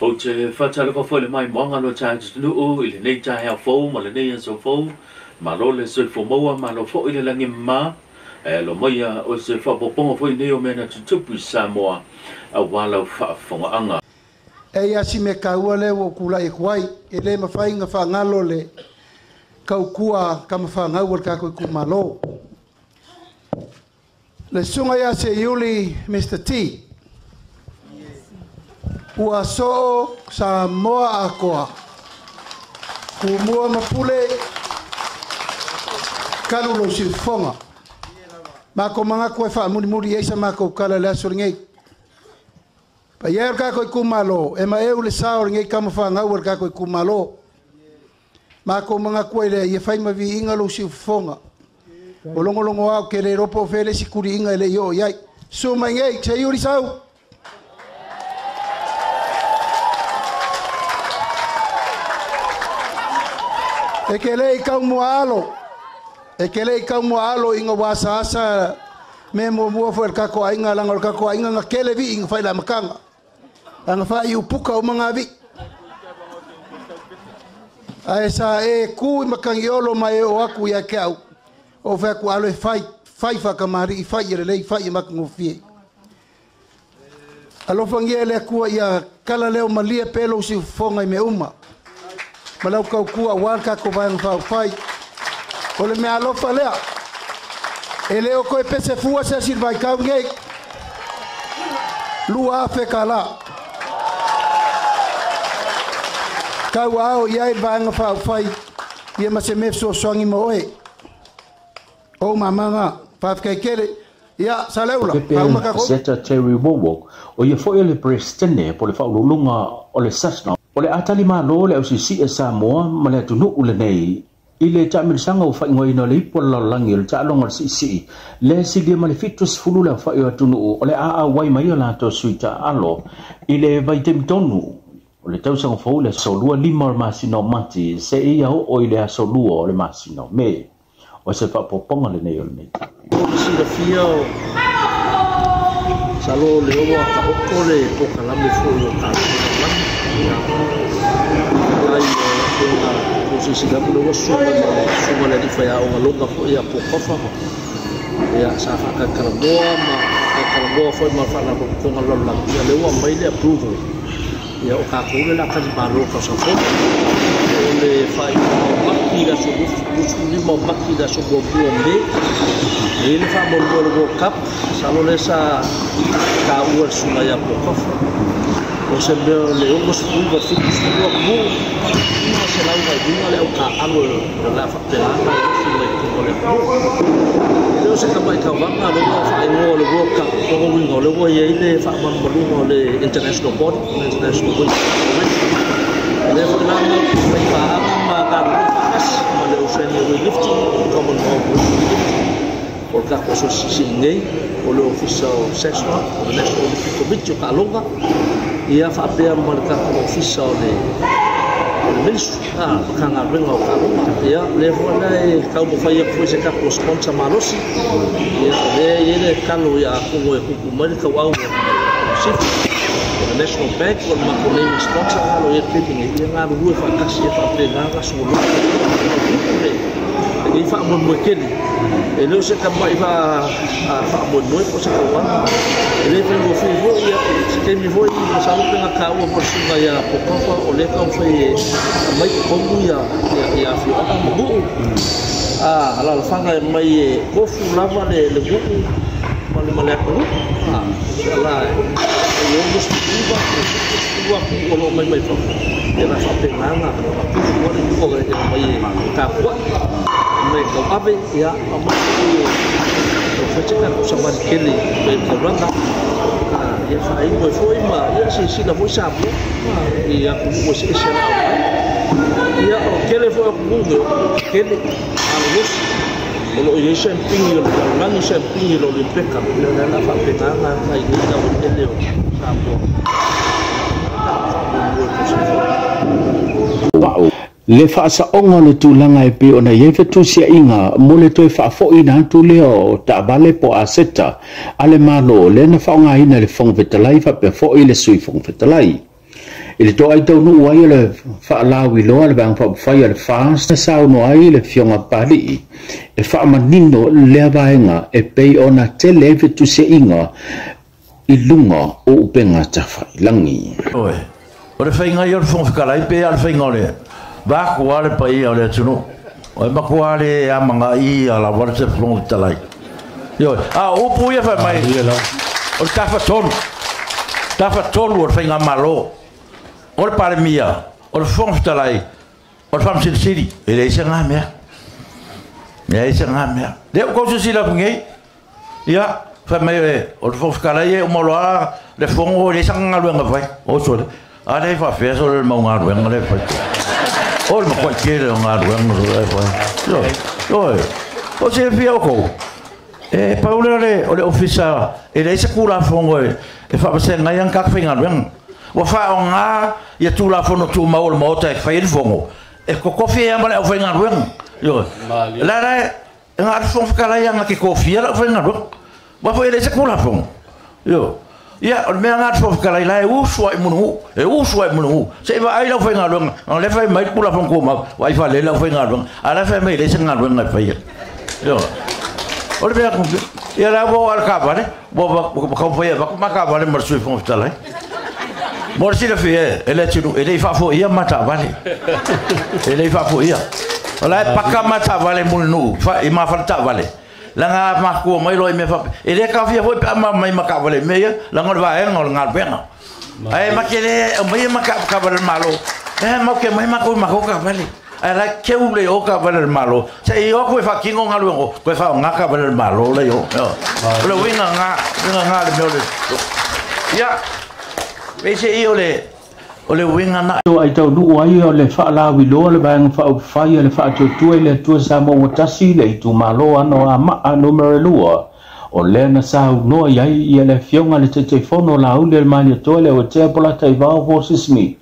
Ou te faatalofa foi i le maimoaga o lo tatou atunuu i lenei taeao fou ma lenei aso fou. Malo le soifua maua, malo foi le lagi e mama. E alo maia o se faaopoopoga foi lenei o mea na tutupu i Samoa aua lau faafofogaaga. E ia si me kaua le ua kula e kuai, e le mawhai ngā whaangalo le kaukua ka mawhangau o le kako i kumalo. Le sunga ia se Iuli Mr. T. Ua soo sa moa akoa. Kumua mapule kalu lo sifonga. Mako manga koe wha muli muli eisa mako kala le aso ngei. Pa ia o kako i kumalo, e ma e ule sao ngei kama whangau o kako i kumalo. Mako manga koe le ia whai mavi inga lo sifonga. O longo longo au ke le ropo fele sikuri inga le io iai. Su mai ngei, se iuri sau. E ke le i kaumua alo. E ke le i kaumua alo inga wasa asa me mua mua fo el kako ainga langa el kako ainga nga kele vi inga whaila makanga. Langa whai upuka o mga vi. Ae sa e ku i makangi olo mai e o aku ia ke au. O whai aku alo e whai, whai whakamari i whai i lei whai i makangofie. Alofangia le akua ia kala leo malia pelo si ufonga i me uma. Malau kau kua wal kako vaenga whau whai. O le mea alofa lea. E leo koe pese fua se silvai kau ngei. Lua afe ka la. Kau ao ia i vaenga whau whai. Ia ma se mef sosoangi mo oe. O mamanga, whawhikai kere. Ia, sa leula. Pepe Seta Terry Wowok. O ia foi o le Brestene po le whaululunga o le Sasna. O le atali malo le ausisi e Samoa ma le atunuu lenei. I le taamilisanga o faaigoaina o le ipu o le lalolagi o le taaloga o le siisii le silia ma le 70 le aofa'i o atunuu o le aauai mai o latou sui taaalo i le vaitaimi tonu o le tausaga fou le aso 25 o le masina o Mati seia oo i le aso 2 o le masina o Me. O se faapopoga lenei o lenei. O le silafia o salo le oa ka oko le pokalame foi o tatou lai o se sila mo le sunga le fa ya o longa fo ya po kofa ya sa fa ka kala moa ma ka kala moa fo ma fa na ko ko ngalo la ya le wa mai le approval ya o ka ko le la ka malo ka sa fo o le fa i o maki la so ni mo maki la so bo bo me e le fa mo mo World Cup sa lo le sa ka u sunga ya po kofa o se mea le ongo sefulu fitu sefulu atunuu uma selau vailua le aukaago o le a faapelana e ofi mai totonu o le atunuu. E le o se tamaʻi tauvaga le ua faaigoa o le World Cup lona uiga o le ua iai le faamalumaluga o le international body, le international weightlifting. O lea foi la matou faipaaga ma galulue faatasi ma le Oceania Weightlifting, Commonwealth Weightlifting, o le tatou association nei, o le ofisa o SASNOC, o le National Olympic Committee o taaloga, ia faapea ma le tatou ofisa o le ministry, Matagaluega o taaloga. Ia lea foi la e taumafai atu foi se tatou sponsor malosi. Ia o lea e i ai le talo ia atonu e tupu mai le tauau o le Sifu, o le National Bank, o le matou naming sponsor alo i le taimi nei, ia galulue faatasi e faapena na sologa le nei faamoemoe tele. E le o se tamaʻi faamoemoe po o se tauvaga. E le faigofie foi ia se taimi foi masalo pe na taua mo le suga ia Pokofa o lea taumafai e aumai totonu ia afioaga ma nuu. Alalafaga e mai e tofu lava le nuu ma le atunuu. Ala e 69 70 atunuu o loo mai mai fafo. Ia na faapena na tufu ai le nuu e mai e tapuaʻi mai tauave ia aumai foi e fai se tatou savali tele mai le taulaga. Ia faaigo ai foi ma ia silasila foi Samoa i atunuu eseese la o mai. Ia o tele foi atunuu nei o atunuu tetele malolosi o loo iai sampini o le lalolagi, sampini o le Olimpeka. Ia o le ala faapena na ai nei laueleele o Samoa. Faamoemoe po se foi. Le faasaoga o le tulaga e pei ona iai fetusiaiga mo le toe faafoʻiina atu lea o taavale po aseta a le malo lea na faaaogaina i le Fofoga Fetalai faapea foʻi le Sui Fofoga Fetalai. I le to'aitaunuu ai o le fa'alauiloa le vaega fa'apufai a le FAST na saunoa ai le Afioga Pali'i e fa'amanino lea vaega e pei ona tele ai fetusia'iga i luga o upega tafa'ilagi. Oe, o le faiga ia o le Fofoga Fetalai pe a le faiga o le vaku a le paia o le atunuu. O e matua le amaga'i ia lava le Fofoga Fetalai. Ioe, a o upu ia fai mai, o le tafatolu, tafatolu o le faigamalo, o le Palemia, o le Fofoga Fetalai, o le Faamasino. E leai se gā mea. E leai se gā mea. Lea ua tou silasila atu nei, ia, fai mai o le Fofoga Fetalai e uma loa le fono e leai sana galuega e fai. O sole, a lea e faafea sole le mau galuega lea e fai. O le matuai tele o galuega sole e fai. Ioe, ioe, o silafia outou, e pau lea o le ofisa e leai se Tulafono e faavasega ai ana tagata faigaluega. Ua faaaoga ia Tulafono Tumau o le Maota e fai ai le fono, e totofi ai lava ma le aufaigaluega. Ioe, la la e na o le Fofoga Fetalai lava na te tofia le aufaigaluega. Aua foi e leai se Tulafono. Ioe. Ia, o le mea lena a le Fofoga Fetalai la e usu ai i Mulinuu, e usu ai i Mulinuu. Se i vaai le aufaigaluega, o lea e fai mai le Tulafono Tumau, vaai faalele le aufaigaluega, a o la e fai mai e leai se galuega e faia. Ioe. O le mea, ia la ua oo lava i le taavale, ua taumafai e avatu ma taavale ma le Sui Fofoga Fetalai. Mo le silafia e le atunuu, e le i faafoia ma taavale. E le i faafoia. O la e paka ma taavale i Mulinuu, i ma fale taavale. Leaga a mafua mai loa i mea faapea, e le taofia foi pe a ma mai ma taavale i mea ia, leaga o le vaega o le galuega. Ae ma te le aumaia ma taavale a le Malo, e matou te aumai matou i matou taavale. Ae la e teu le o taavale a le Malo. Se i o atu e faatino galuega, toe faaaoga taavale a le Malo la i o. O le uiga lena, uiga lena o le mea o le... Ia, peiseai o le uiga na. To'aitaunuu ai o le fa'alauiloa le Vaega Faaupufai a le Faatuatua i le Atua Samoa ua Tasi le itumalo Anoamaa Numera 2, o lea na saunoa i ai ia le Afioga le Taitaifono Laauli o le Malietoa le Auatea Polata Ivao Moses-Smith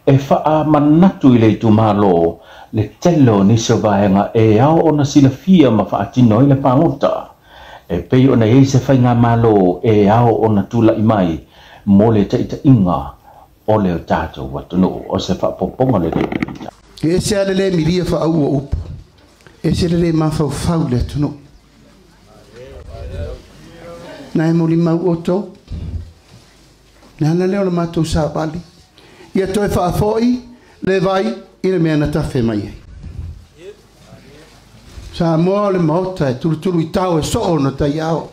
e fa'amanatu i le itumalo le tele o nisi o vaega e ao ona silafia ma fa'atino ai le palota e pei ona i ai se faigamalo e ao ona tula'i mai mo le taʻitaʻiga o le tatou atunuu. O se faaopoopoga lenei. E ese lava le lē milia faauu o upu, ese le lē mafaufau i le atunuu. Na e molimau outou, le ala lea o le matou savali, ia toe faafo'i le vai i le mea na tafe mai ai. Samoa o le Maota e tulutulu i tao e soo ona taiao.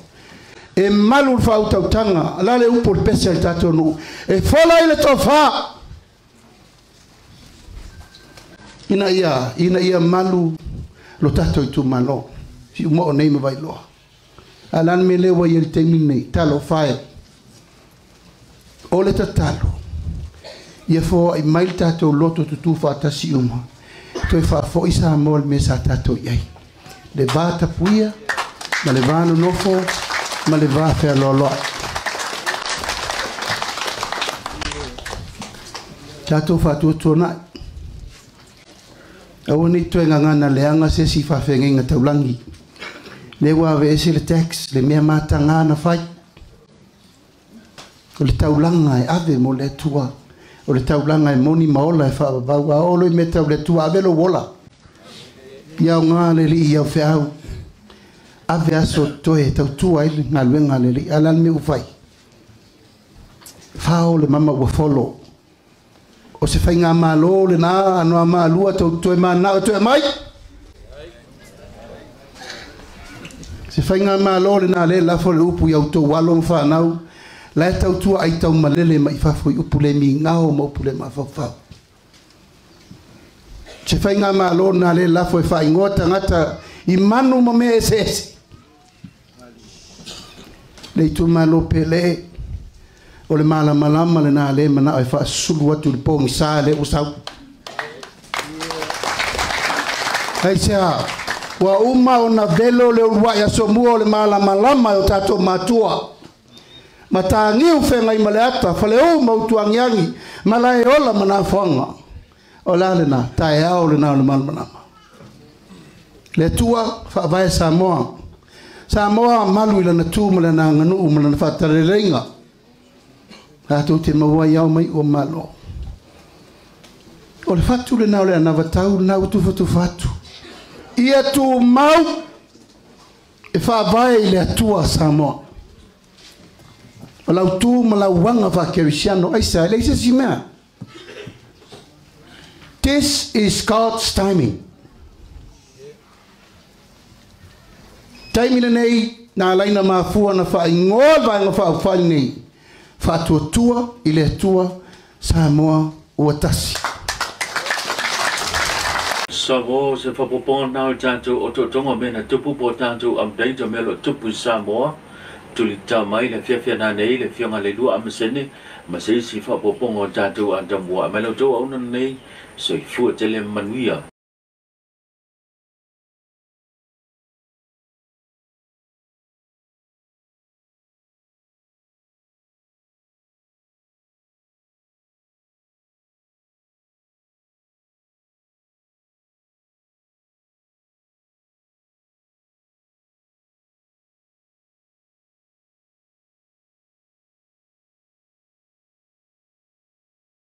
E malu le faautautaga, la le upu o le pese a le tatou nuu, e fola i le tofā ina ia, ina ia malu lo tatou itumalo, Siumoo nei ma Vailoa. A o le a le mea lea ua i ai i le taimi lenei? Talofa e! O le tatalo, ia foai mai le tatou loto tutū faatasi uma, toe faafo'i Samoa i le mea sa tatou i ai, le va tapuia ma le va nonofo ma le va fealoaloai. Tatou faatuatuana'i, aua ne i toe gagana leaga se isi faafeagaiga taulagi. Lea ua aveese le tax, le mea matagā na fai. O le taulaga e ave mo le Atua. O le taulaga e moni ma ola e faavavau. A oo loa i mea tau le Atua, ave lou ola. Ia aoga le Alii i au feau. Ave aso totoe e tautua ai le galuega a le Alii. A o le a le mea ua fai? Fao le mama ua folo. O se faigamalo lena Anoamaa 2 tou toe mananao e toe aumai? Se faigamalo lena lea e lafo le upu i a outou alo ma fanau la e tautua ai taumalele mai fafo i upu le migao ma upu le mafaufau. Se faigamalo lena lea e lafo e faaigoa tagata i manu ma mea eseese. Le itumalo pele, o le malamalama lena lea e manao e faasusulu atu i le pogisa lea ua sau. Aisea? Ua uma ona velo le uluai aso mua o le malamalama e o tatou matua. Matagiu feagai ma le ata, faleu ma utuagiagi, malae ola ma nafoaga. O le a lena? Taeao lena o le malamalama. Le Atua faavae Samoa. Samoa malu i lana tu ma lana aganuu ma lana faataleleiga. Tatou te maua ai ao mai ua malo. O le fatu lenā o le anavatau lenā ua tufatufa atu. Ia tumau e faavae i le Atua Samoa. O lau tu ma lau aga faakerisiano aisa e leai se isi mea. This is God's timing. Taimi lenei na ala ai ona mafua ona faaigoa le Vaega Faaupufai lenei, Faatuatua i le Atua Samoa ua Tasi. Samoa, o se faaopoopoga lena o le tatou otootoga o mea na tupu po o tatou update o mea o lo o tupu i Samoa. Tulita mai le afiafi a nanei le Afioga Leilua Amasene ma se isi faaopoopoga o tatou Atamua. Aumai la outou auauna lenei, soifua tele ma manuia.